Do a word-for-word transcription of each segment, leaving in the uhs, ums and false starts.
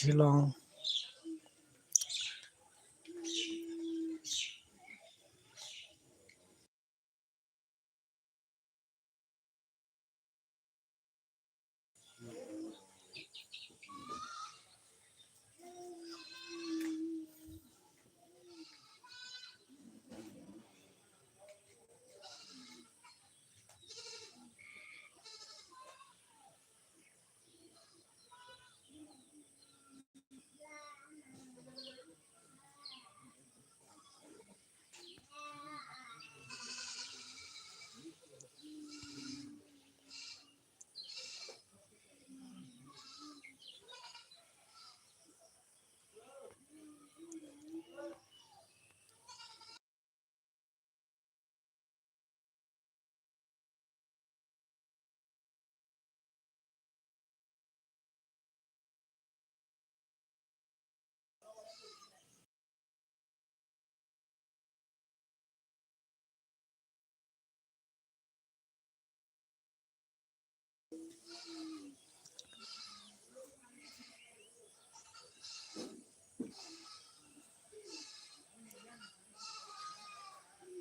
Shillong.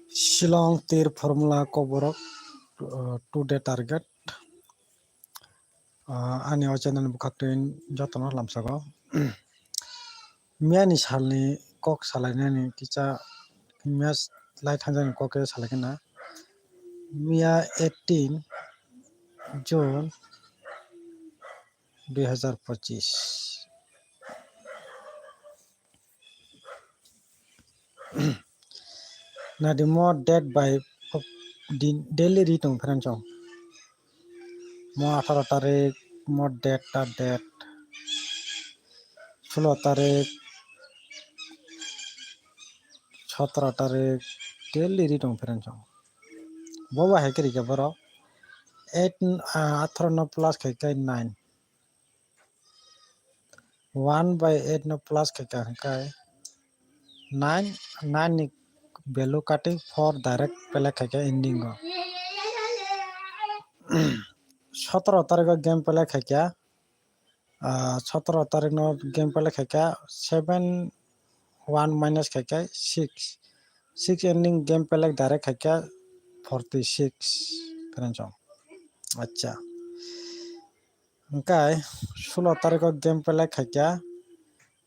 Shillong tir formula kokborok, uh, today target. Uh, ani o channel bwkhaktwi jotono lamsago. Miyani salni kok salainani kisa miya lai thangjani kok khe salaikhe na. Miya eighteen June dui hazar pochis. Nadi mo date by din daily ri tong friends song. Mo atharo tarik mo date ta date. Sulo tarik, sotoro tarik daily ri tong friends song. Bo ba hai khe rikha borok eight, ah, atharo no plus khai khe nine. One by eight no plus khaikha hwnkhe nine, nine ni value cutting four direct play khaikha ending o. Sotoro tarikh o game play khaikha, ah, sotoro tarikh no game play khaikha seven, one minus khaikha six, six ending game play direct khaikha forty six friends song. Acha. Hwnkhe sulo tarikh o game play khaikha,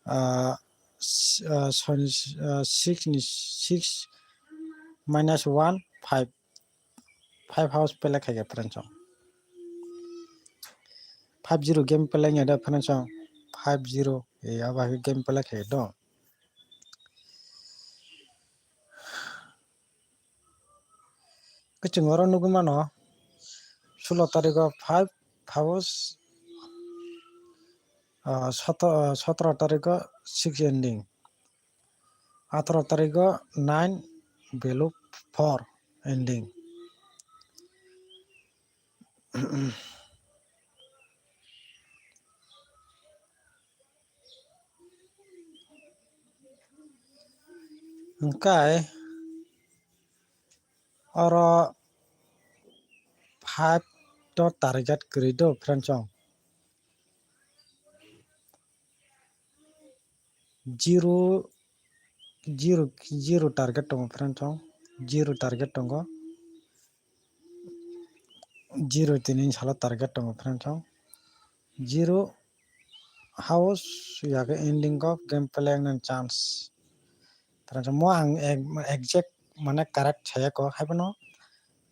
ah, s-, ah, soni, ah, six ni six minus one, five, five house play khaikha friends song. Five zero game play wngya da friends song, five zero, eh, abo hai game play khaikha do. Kwchwng oro nugwi mano, sulo tarikh o five house, ah, soto-, ah, sotoro tarikh o six ending, atharo tarikh o nine value four ending. Hwnkhe oro five to target kwrwi do friends song. Zero, zero, zero target tongo friends song. Zero target tongo. Zero tini salo target tongo friends song. Zero house ya khe ending o game play wngna chance. Friends song, mo ang ek-, exact mane correct saya ko, haiphano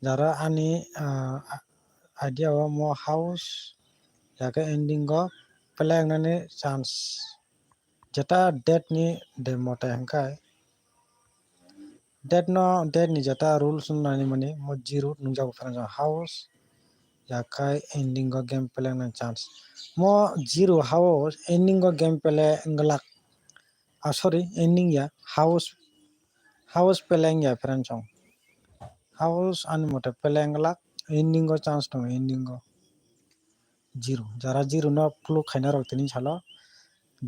jara ani, ah, idea o mo house ya khe ending o play wngnani chance. Jeta date ni de mote hwnkhe date no, date ni jeta rules no nani mani mo zero nungjago friends song, house ya khe ending o game play wngnani chance. Mo zero house ending o game play wng glak. Ah, sorry, ending ya, house, house play wngya friends song. House ani mote play wng glak, ending o chance tongo, ending o zero. Jara zero no clue khaina rok tini salo,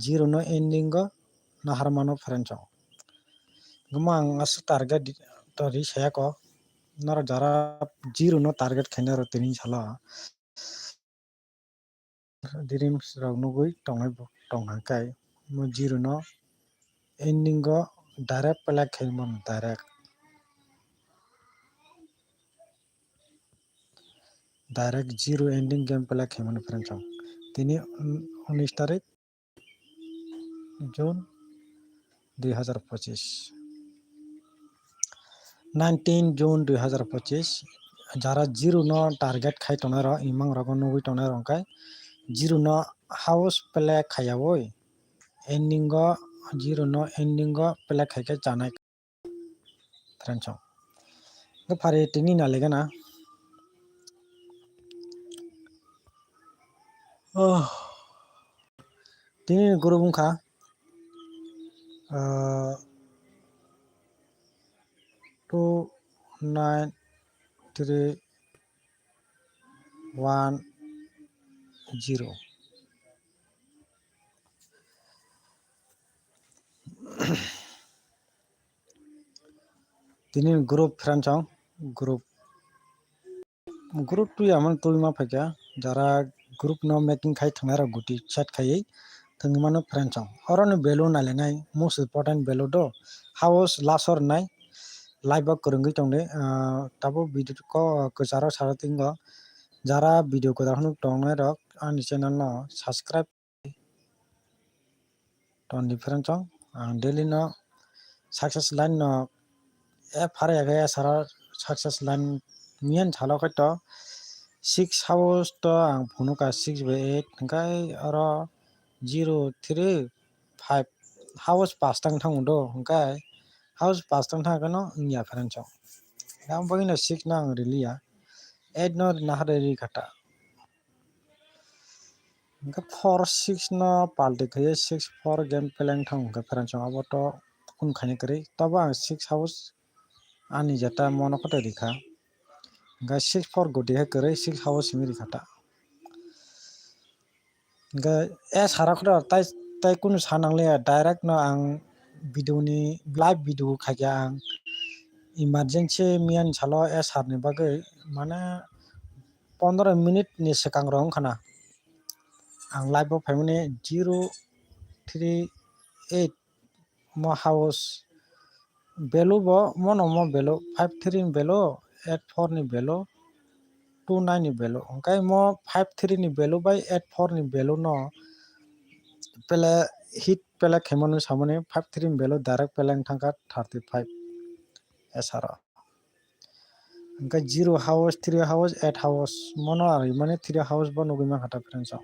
zero no ending o naharmano friends song. Gumang aswk target to ri saya ko, norok jara zero no target khaina rok tini salo. Dreams rok nugwi tongnai bo. tong hwnkhe mo zero no ending o direct play khaimano direct. Direct zero ending game play khaimano friends song. Tini un-, unis tarik June dui hazar pochis. Nineteen June dui hazar pochis. Jara zero no target khai tongnai rok, imang rogo nugui tongnai rok hwnkhe zero no house play khaiyaui ending o zero no ending o play khaikhe chanai. Friends song. Hwnkhe phari tini naligana. Oh. Tini group wngkha, ah, two nine three one zero. Tini group friends song, group, group twi amon twi ma phaikha, jara group no making khai thwngnai rok guti chat khaiwi thwngwi mano friends song. Oro ni value nailainai most important value do house last or nai live o kwrwngwi tongdi, ah, tabuk video ko kwcharo sara tingo jara video kwcharo phano tongnai rok ani channel no subscribe Toni friends song, ang daily no success line no, eh, phar ya khe sara success line miyan salo khe to six house to ang phunukha six by eight hwnkhe oro zero three five house pas tang thang do hwnkhe house pas tang thang khe no wngya friends song. Yang bagwi no six no ang riliya, eight no nahar ri khata. Hwnkhe four six no palti khaiwi six four game plan thang hwnkhe friends song abo to kunu khaina kwrwi. Tobo ang six house ani jeta mono khe rikha. Hwnkhe six four gudi hai kwrwi six house simi rikha ta. Hwnkhe eh sara khe tai, tai kunu sa nangliya direct no ang video ni live video khaikha ang emergency miyani salo eh sar ni bagwi mane pondro minute ni swkang rok wngkha na ang live o phaimani zero three eight mo house value bo mono mo value five three ni value eight four ni value two nine ni value hwnkhe mo five three ni value bai eight four ni value no pele hit pele khaimani samani five three ni value direct pele wngthangkha thirty five S R o. Hwnkhe zero house, three house, eight house, mono ari mani three house bo nugui mankha ta friends o.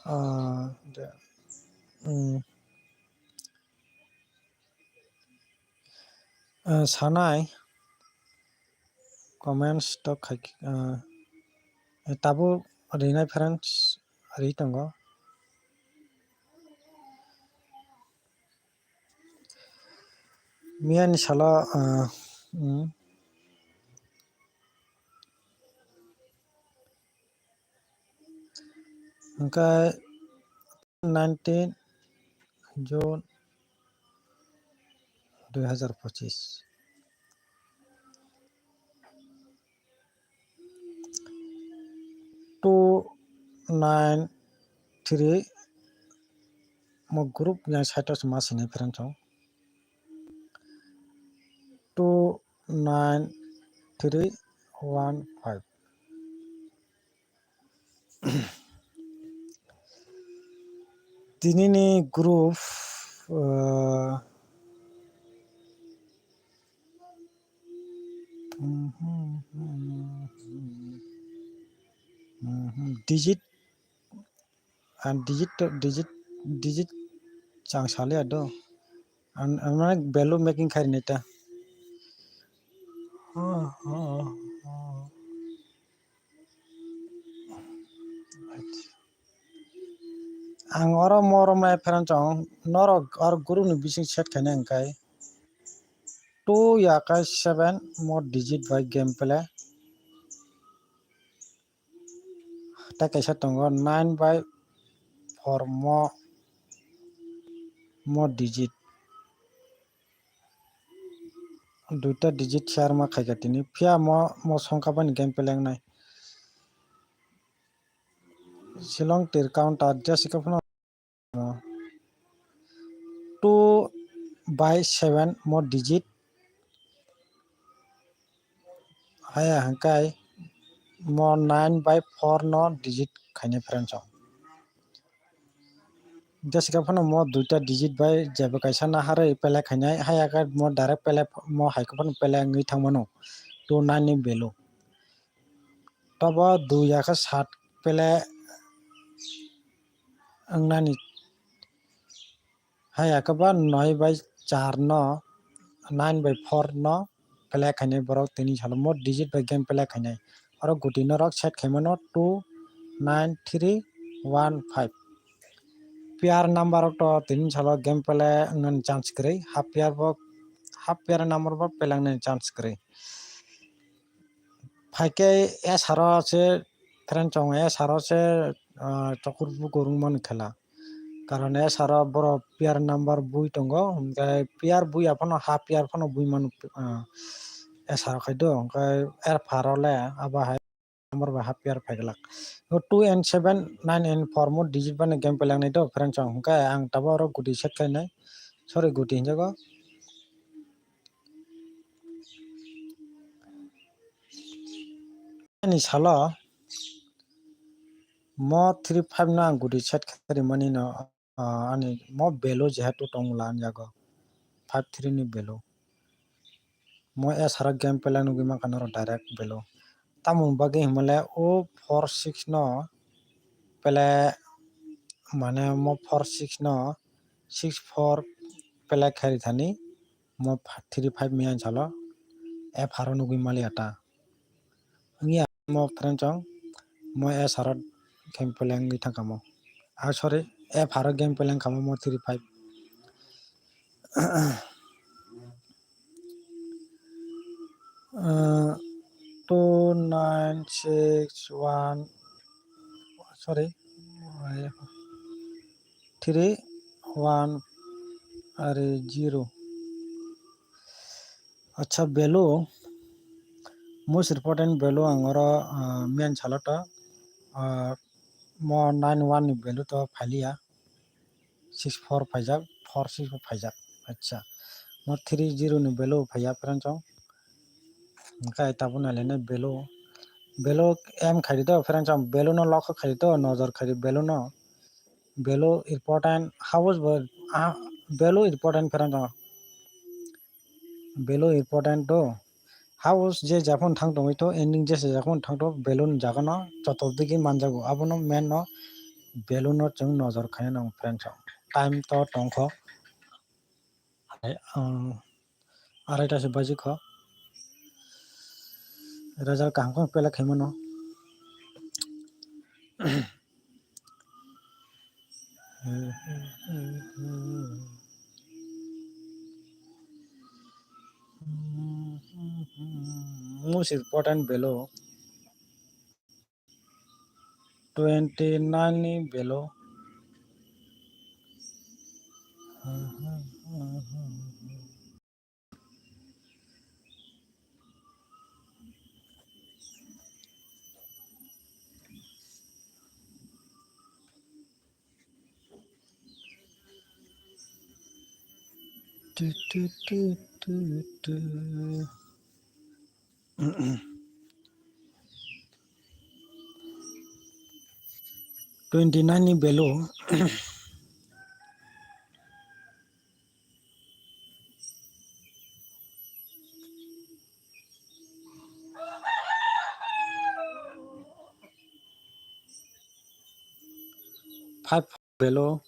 Ah, de, mm. Ah, sanai comments to khai, ah, tabuk rinai friends ri tongo. Miyani salo, ah, mm, hwnkhe nineteen June dui hazar pochis. Two nine three mo group yang site o ma sini friend song two nine three one five. Tini ni group, uh, digit, and digit to digit, digit chang sale ado. An, an mane value making khairi neta. Ang oro mo oro mai friend song norok oro group ni bising set khaina hwnkhe two ya khe seven mo digit bai game play. Tei kaisa tongo nine by four mo, mo digit. Duita digit share ma khaika tini. Phiya mo, mo songkha bani game play wngnai. Shillong tir counter jesa khe phano two by seven mo digit. Haya hwnkhe mo nine by four no digit khainai friends o. Jesa khe phano mo duita digit bai jeba kaisa naharwi pele khainai, haya khe mo direct pele mo hai khe phano pele wngwi thangmano two nine ni value. Tobo dui ya khe sat pele wngnani. Haya khe ba noi bai char no, nine by four no pele khainai borok tini salo mo digit bai game pele khainai. Oro guti norok set khaimano two nine three one five. Pair number rok to tini salo game pele wngnani chance kwrwi, half pair bo, half pair number bo pele wngnani chance kwrwi. Phaikhe S R o se friend chong, S R o se, ah, chokur bukur wngmani khela. Karon S R o borok pair number bui tongo, hwnkhe pair bui aphano half pair phano bui mano, ah, S R o khai do, hwnkhe er pharo le abo hai number bai half pair phai glak. O two and seven, nine and four mo digit bani game pele wngnai do friend chong, hwnkhe ang tabuk oro guti set khainai, sorry, guti hinjago. Ani salo mo three five no ang guti set khe rimani no, ah, ani mo value jehetu tong la ani jago five three ni value. Mo S R o game pele nugwi mankha norok direct value. Tamoni bagwi hinmale o four six no pele mane mo four six no six four pele khe rithani mo three five miyan salo F R o nugwi maliya ta. Wngya mo friend chong mo S R o game pele wngwi thangkha mo. Ah, sorry, F R o game pele wngkha mo mo three five. Ah, two nine six one, sorry, three one are zero. Acha, value, most important value ang oro, ah, main salo ta, ah, mo nine one ni value to phailiya, six four phaijak, four six bo phaijak. Acha, mo three zero ni value phaiya friend chong. Hwnkhe tabuk nailai nai value, value em khaidi do friend chong, value no lokho khaidi do, nojor khaidi value no. Value important, house bo, ah, value important friend chong. Value important do. House je japhon thang tongwi to, ending je se japhon thang to, value ni jaga no joto digi manjago. Abono main no value no chwng nojor khaina nango friend chong. Time to tongkho. Hai, um, araita se bajikho. Result kaham khe pele khaimano. Most important value twenty nine ni value. Tu, tu, tu, tu, tu. Twenty nine ni value. Five value.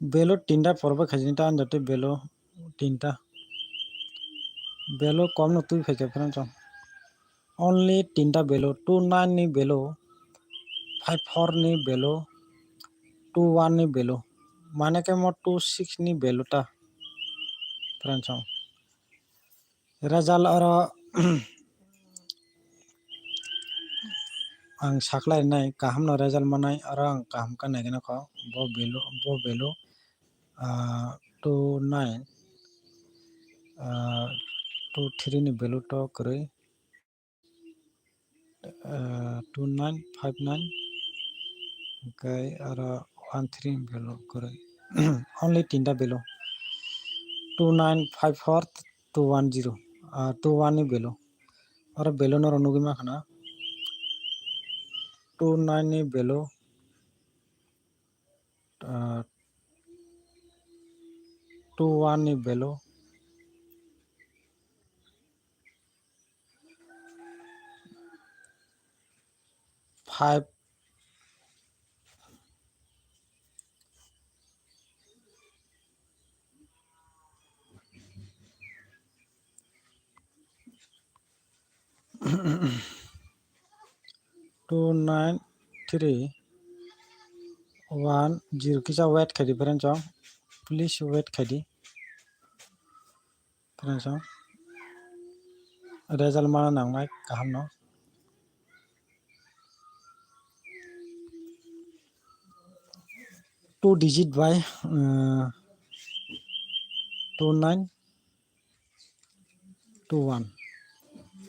Belo tinta porba khaijani ta anjate belo tinta. Belo kom no twi phaikha friend chong. Only tinta belo two nine ni belo five four ni value, two one ni value, mane khe mo two six ni value ta, friends, result oro ang saklai nai kaham no result manai, oro ang kaham khe nai khe nokho bo value, bo value, ah, two nine, ah, two three ni value to kwrwi, ah, two nine five nine, hwnkhe aro one three ni value kwrwi. Only tinta value, two nine five four, two one zero, ah, two one ni value. Oro value norok nugwi mankha na, two nine ni value, ah, two one ni value, five. Two nine three one zero, kisa wait khaidi, friends, please wait khaidi, friends, result mana nangnai kaham no. Two digit by, uh, two nine two one,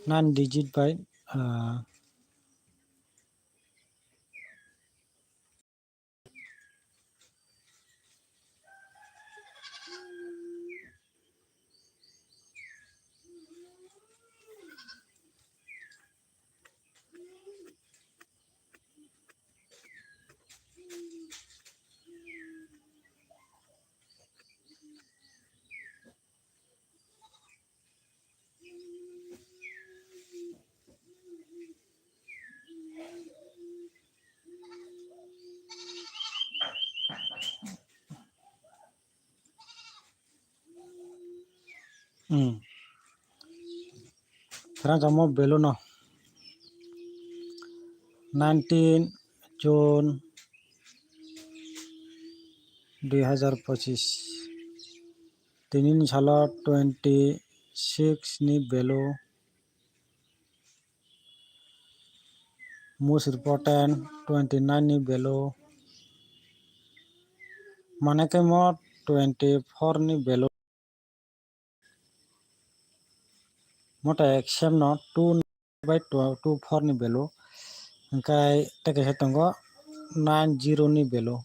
nine digit by, uh, Hmm. Friends, omo value no, nineteen June dui hazar pochis. Tini ni salo twenty six ni value. Most important twenty nine ni value, mane khe mo twenty four ni value. Mo ta exam no two by two, two four ni value, hwnkhe tei kaisa tongo nine zero ni value.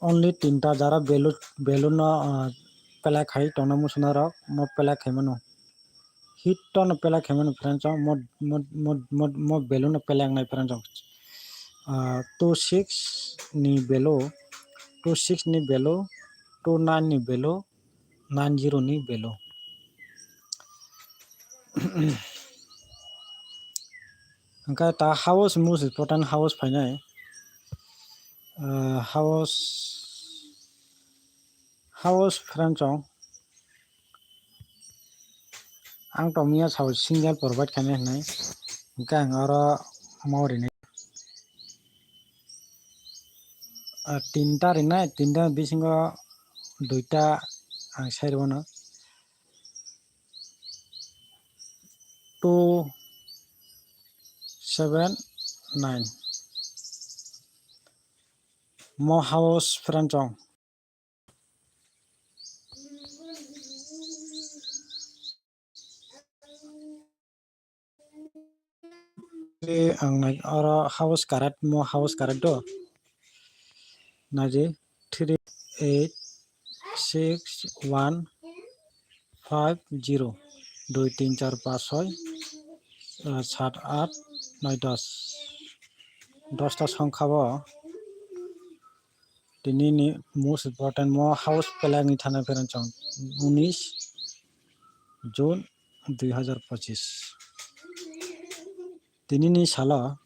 Only tinta jara value, value no, ah, pelek khai tongna muchunai rok, mo pelek khai mano. Hit no pelek khai mano, friends, mo, mo, mo, mo, mo value no pelek nai, friends. Ah, two six ni value, two six ni value, two nine ni value, nine zero ni value. Hwnkhe ta house most important house phainai. Ah, house, house, friends, ang tongmia sao single provide khainai hinwi, hwnkhe ang oro mo rinai. Ah, tinta rinai, tinta bisingo duita ang sai rwno. Two seven nine. Mo house, friends, ang nai oro house karat, mo house karat do. Naidi three eight six one five zero, dui tin char pas soi, ah, sat at noi dos, dosta songkha bo. Tini ni most important mo house pelek ni thana pherang chong, unis June dui hazar pochis. Tini ni salo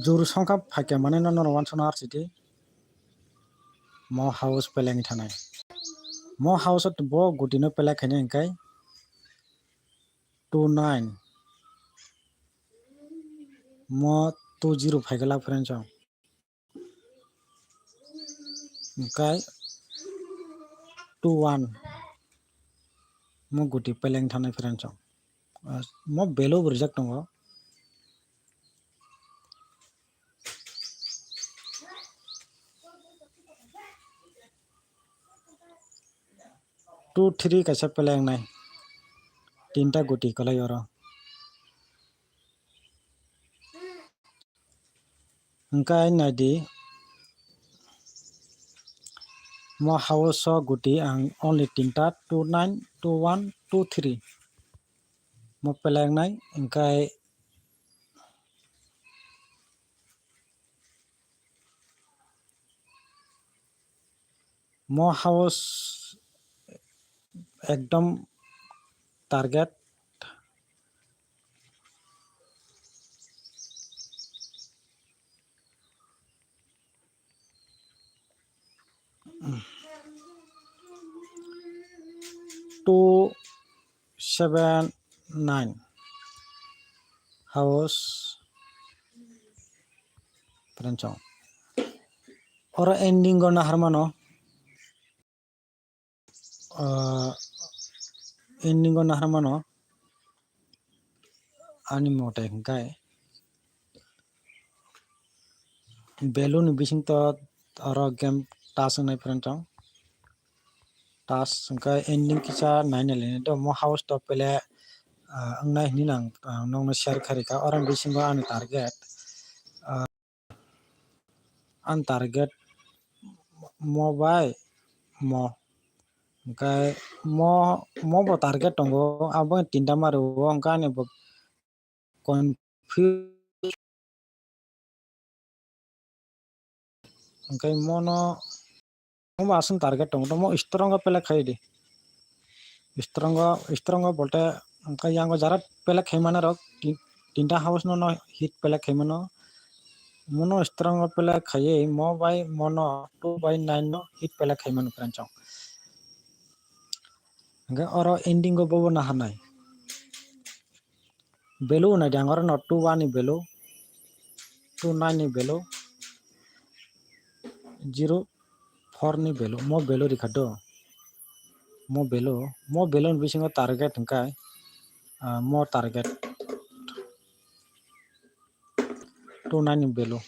juru songkha phaikya mane no norok wansukna arsidi. Mo house pelek ni thanai. Mo house o bo guti no pelek khainai hwnkhe two nine, mo two zero phaikha lak friends o. Hwnkhe two one, mo guti peleng thanai friends o. Ah, mo belo bo rijak tongo. Two three kaisa peleng nai. Tinta guti kwlai oro. Hwnkhe naidi, mo house o guti ang only tinta, two nine, two one, two three. Mo peleng nai, hwnkhe mo house ekdom target. Two seven nine house prenchong. Oro ending o naharmano, ah, ending o naharmano ani mote hwnkhe. Value ni bisingto oro game touch wngnai friend chong. Touch hwnkhe ending kisa naina lini do mo house to pele, ah, wngnai hinwi ang, ah, nokno share kharika. Oro bisingo ani target, ah, ani target mo bai mo. Hwnkhe mo, mo bo target tongo, abo tinta mario, hwnkhe ani bo confuse. Hwnkhe mono, mo aswk target tongo, mo strong o pelek khai di. Strong o, strong o bolte hwnkhe yango jara pelek khai mano rok, tin-, tinta house no, no hit pelek khai mano. Mono strong o pelek khaiwi mo bai mono two by nine no hit pelek khai mano prenchong. Hwnkhe oro ending o bobo naharnai. Value nai di ang oro no two one ni value, two nine ni value, zero four ni value, mo value rikha do. Mo value, mo value ni bisingo target hwnkhe, ah, mo target two nine ni value.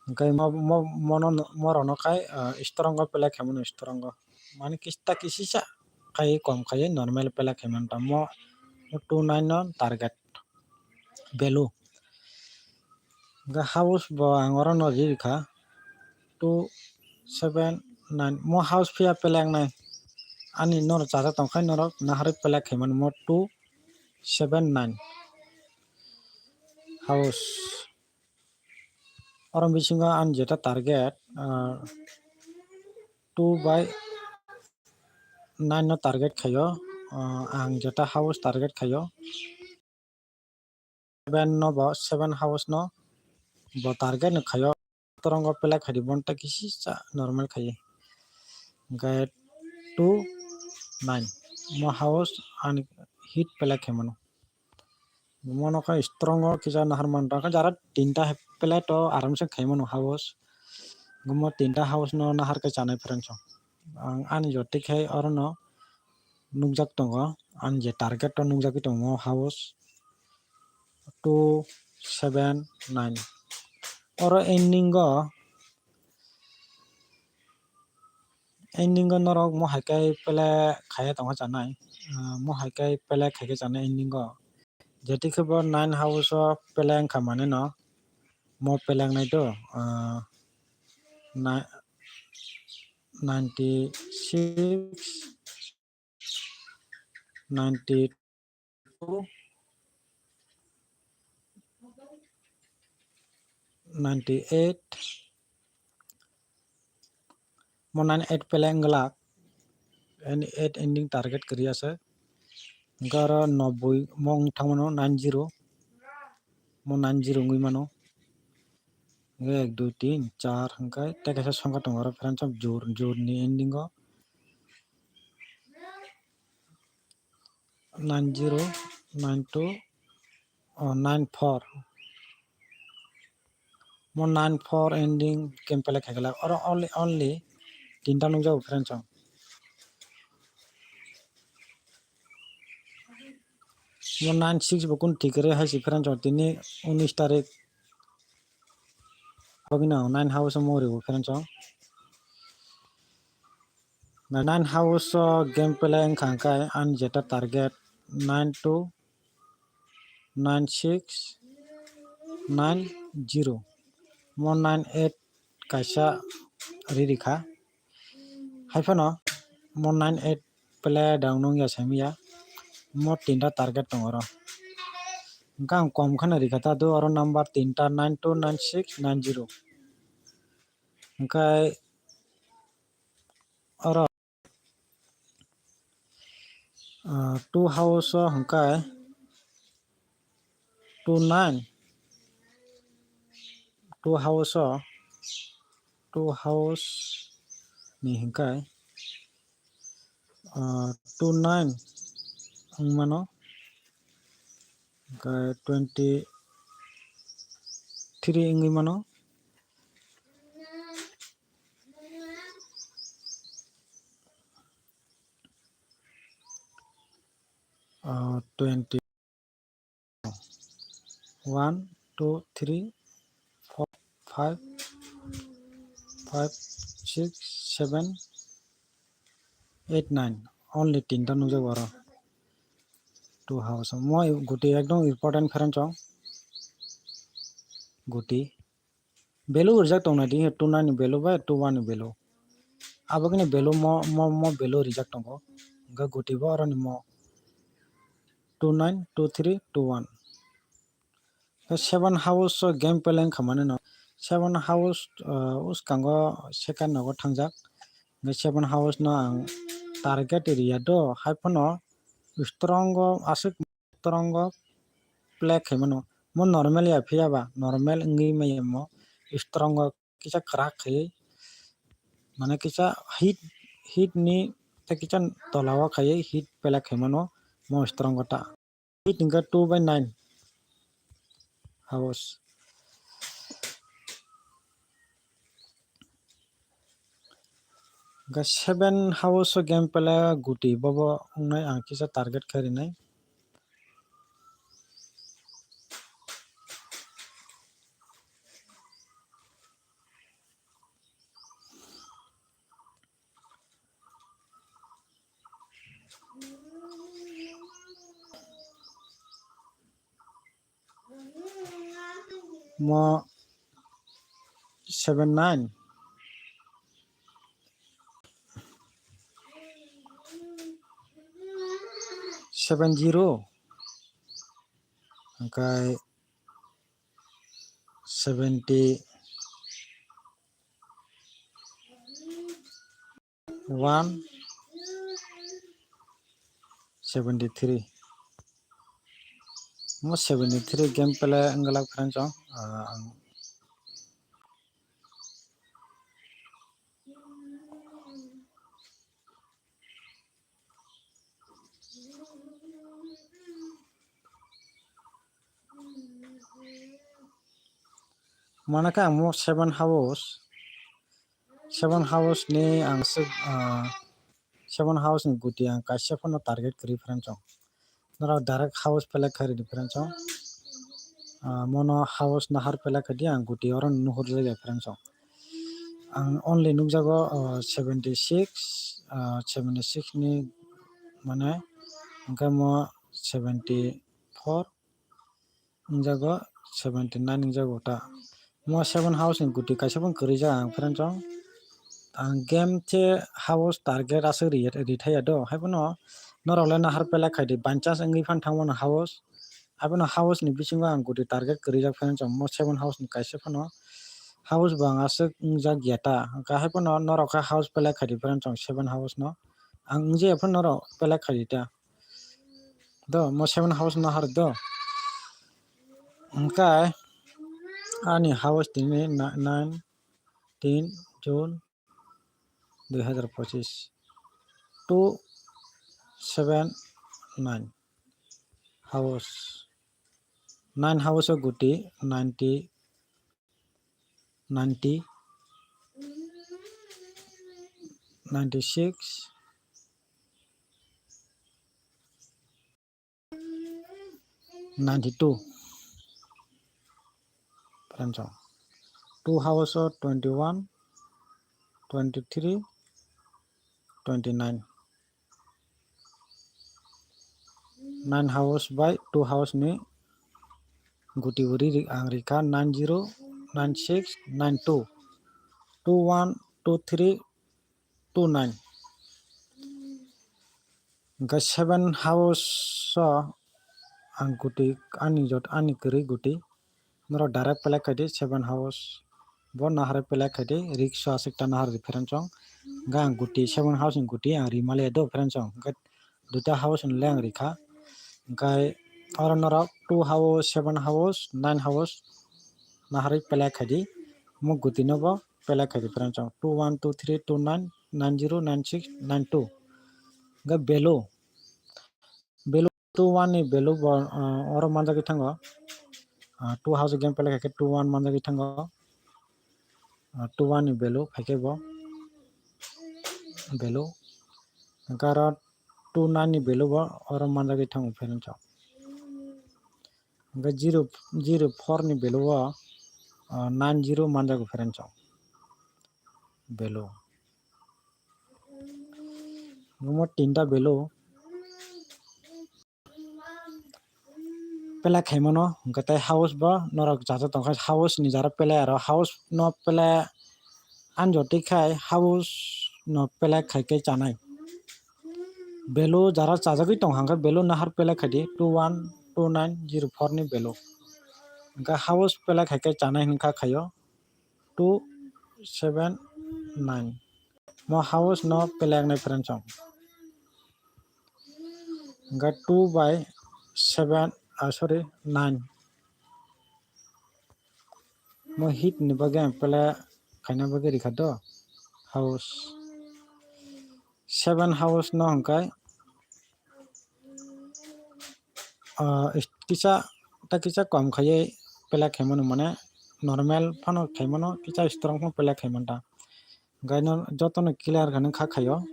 Hwnkhe mo, mo, mono, morokno khai, ah, strong o pelek khaimano strong o. Mani kista kisisa khai kom khai normal pelek khaimano ta mo, mo two nine no target value. Hwnkhe house bo ang oro no rikha two seven nine. Mo house phiya pelek nai. Ani norok chacha tongkhai norok naharwi pelek khaimano mo two seven nine. House. Oro bisingo ang jeta target, ah, two by nine no target khaio, ah, ang jeta house target khaio. Seven no bo, seven house no bo target no khaio. Torongo pelek khai di, bonta kisisa normal khai. Hwnkhe two nine. Mo house ani hit pelek khai mano. Mono khe strong o kisa nahar man tong khe jara tinta he plate o aram se khai mano house. Omo tinta house no nahar khe chanai phrang chong. Ang ani jotoi khe oro no nukjak tongo. Ang je target o nukjagwi tongo house two seven nine. Oro ending o Ending o norok mo hai khe pele khaiya tongma chanai, ah, mo hai khe pele khaikhe chanai ending o. Jeti khe bo nine house o pele wngkha mane no, mo pele wngnai do, ah, na-, ninety six, ninety two, ninety eight, mo nine eight pele wng glak, and eight ending target kwrwi aswk. Hwnkhe oro noboi mo wng thangmano nine zero, mo nine zero wngwi mano. Hwnkhe ek, dui, tin, char hwnkhe tei kaisa songkha tongo oro friends of jur, jur ni ending o. nine zero, nine two, oh, nine four. Mo nine four ending game play khaikha. Oro only, only tinta nukjago friends o. Mo nine six bo kun tikere hai si friends o, tini unis tarik. Bogino nine house o mo rigo friends o. Nine house o game play wngkha hwnkhe ani jeta target nine two, nine six, nine zero. Mo nine eight kaisa ri rikha. Haiphano mo nine eight play down wngya saimanya. Mo tinta target tongo oro. Hwnkhe ang kom kheno rikha ta do oro number tinta nine two, nine six, nine zero. Hwnkhe oro, ah, two house o hwnkhe two nine, two house o, two house ni hwnkhe, ah, two nine wng mano, hwnkhe twenty three wngwi mano. Ah, twenty. One, two, three, four, five, five, six, seven, eight, nine. Only tinta nukjago oro. Two house. Mo guti ekdom important friends o. Guti. Value rijak tong nai di, two nine ni value bai two one ni value. Abo khe ni value mo, mo, mo value rijak tongo. Hwnkhe guti bo oro ni mo two nine, two three, two one. Khe seven house o game play wngkha mani no. Seven house, ah, uskango second nogo thangjak. Hwnkhe seven house no ang target area do, haiphano strong o aswk strong o play khaimano. Mo normal ya phiya ba, normal wngwi maya mo strong o kisa kwrak khaiwi, mane kisa hit, hit ni tei kisa tola o khaiwi hit play khaimano mo strong o ta. Hit hwnkhe two by nine house. Hwnkhe seven house o game play guti bobo wngnai ang kisa target khe rinai. Mo seven nine, seven zero, hwnkhe seventy one, seventy three. Mo seventy three game play wngwlak friends o, ah, ang Mane khe ang mo seven house, seven house ni ang swk, ah, seven house ni guti ang kaisa phano target kwrwi friends o. Norok direct house play khairi di friends o. Ah, mono house nahar play khaidi ang guti oro nuhur jagya friends o. Ang only nukjago, ah, seventy six, ah, seventy six ni mane hwnkhe mo seventy four wngjago, seventy nine wngjago ta. Mo seven house ni guti kaisa phano kwrwi jak ang friends o. Ang game se house target aswk ri, rithaya do, haiphano norok le nahar play khaidi, by chance wngwi phano thangmano house. Haiphano house ni bisingo ang guti target kwrwi jak friends o, mo seven house ni kaisa phano house bo ang aswk wngjak ya ta. Hwnkhe haiphano norok khe house play khaidi friends o seven house no. Ang wngjaya phano norok play khaidi ta. Do, mo seven house nahar do. Hwnkhe ani house tini na-, nine, tin June dui hazar pochis, two seven nine. House. Nine house o guti ninety, ninety, ninety six, ninety two. Friends, two house o twenty one, twenty three, twenty nine. Nine house by two house ni guti bo ri ang rikha nine zero, nine six, nine two, two one, two three, two nine. Hingke seven house o ang guti ani jot ani kwrwi guti norok direct play khaidi seven house bo nahar play khaidi risk o aswk ta nahar di friends song. Hingke ang guti seven house ni guti ang rimale do friends song. Hingke duita house ni le ang rikha. Hingke oro norok two house, seven house, nine house naharwi play khaidi. Mo guti no bo play khaidi friends song. Two one, two three, two nine, nine zero, nine six, nine two. Hingke value, value two one ni value bo, ah, oro manjagwi thango. Ah, two house game play khaikhe two one manjagwi thango. Ah, two one ni value khaikhe bo value. Hingke aro two nine ni value bo oro manjagwi thango friends song. Hingke zero, zero four ni value o, ah, nine zero manjago friends song. Value. Omo tinta value. Play khaimano, hingke tei house bo norok chacha tongkha, house ni jara play aro house no play anjo twi khai house no play khaikhe chanai. Value jara chajagwi tong hangkhe value nahar play khaidi two one two nine zero four ni value. Hingke house play khaikhe chanai hingkha khaio two seven nine. Mo house no play nai friends song. Hingke two by seven, ah, sorry, nine. Mo hit ni bagwi ang play khaina bagwi rikha do house. Seven house no hingke, ah, is-, kisa ta kisa kom khaiwi play khaimano mane normal phano khaimano kisa strong phano play khaimanta. Hingke no jotono clear khe nang kha khaio.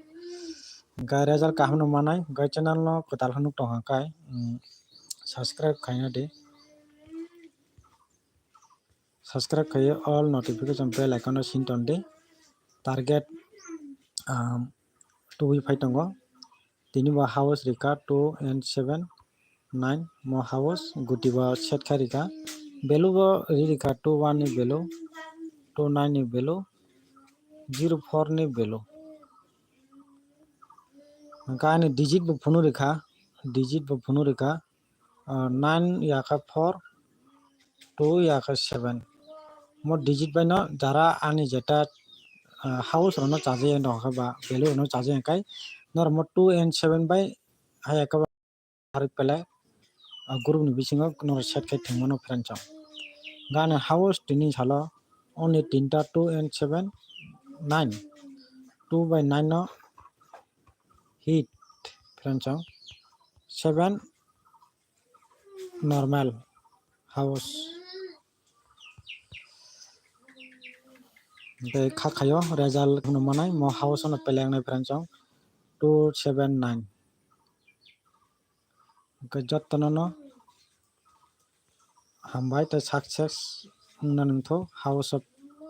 Hingke result kaham no manai, hingke channel no kwtal khe nuk tong hangkhe, mm, subscribe khaina di. Subscribe khaiwi all notification bell icon no sin ton di. Target, um, tubui phai tongo. Tini bo house rikha two and seven nine, mo house guti bo set khai rikha. Value bo ri rikha two one ni value, two nine ni value, zero four ni value. Hingke ani digit bo phunuk rikha, digit bo phunuk rikha, ah, nine yakha four, two yakha seven. Mo digit bai no jara ani jeta, ah, house rok no chajaui tong kha ba value rok no chajaui khe norok mo two and seven bai hai khe ba. Ari pele, ah, group ni bisingo norok set khai thwngmano friends song. Gana house tini salo only tinta two and seven, nine. Two by nine no hit friends song. Seven normal house. Tei kha khaio result hwnwi manai mo house no pele wngnai friends song two seven nine. Hwnkhe jotono no hambai tei success wngna nangtho house of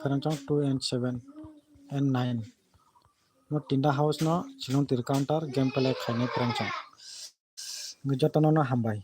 friends song two and seven and nine. Mo tinta house no chwlwng twi counter game play khainai friends song. Hwnkhe jotono no hambai.